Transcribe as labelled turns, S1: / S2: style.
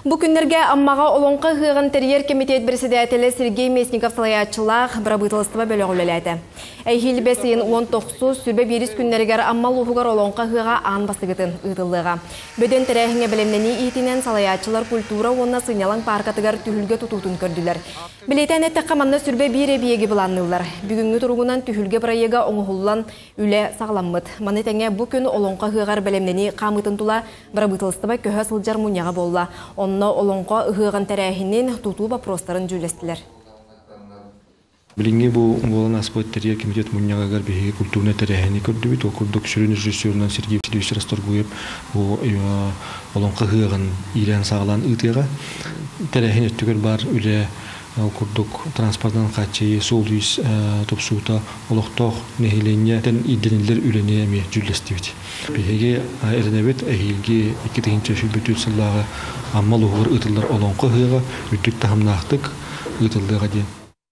S1: Бу күннэргэ Аммаҕа Олоҥхо ыһыаҕын тэрийэр кэмитиэт бэрэссэдээтэлэ Сергей Местников салайааччылаах бырабыыталыстыба бөлөҕө үлэлээтэ. Эһиил бэс ыйын 19, 21 күннэригэр Амма улууһугар Олоҥхо ыһыаҕа аан бастакытын ыытыллыаҕа. Бөдөҥ тэрээһиҥҥэ бэлэмнэнии иитинэн салайааччылар культура уонна сынньалаҥ пааркатыгар түһүлгэ тутуутун көрдүлэр. Бэлиэтээн эттэххэ, манна сүрбэ биир эбийиэги былаанныыллар. Бүгүҥҥү туругунан түһүлгэ бырайыага оҥоһуллан үлэ саҕаламмыт. Маны тэҥэ бу күн Олоҥхо ыһыаҕар бэлэмнэнии хаамыытын тула Бырабыыталыстыба көһө сылдьар мунньаҕа буолла. Онно Олоҥхо ыһыаҕын тэрээһинин, тутуу боппуруостарын дьүүллэстилэр.
S2: Билиҥҥи бу буолан ааспыт тэрийэр кэмитиэт мунньаҕыгар биһиги культурнай тэрээһини көрдүбүт. Ол курдук сүрүн режиссерунан Сергей Васильевич Расторгуев бу Олоҥхо ыһыаҕын иилээн-саҕалаан ыытыаҕа. Тэрээһин өттүгэр баар үлэ Ол курдук транспортынан хааччыйыы, суол-иис тупсуута, олохтоох нэһилиэнньэттэн ирдэниллэр үлэни эмиэ дьүүллэстибит. Биһиги эрэнэбит эһиилги 2024 сыллааҕы Амма улууһугар ыытыллар Олоҥхо ыһыаҕа үрдүк таһымнаахтык ыытыллыаҕа диэн.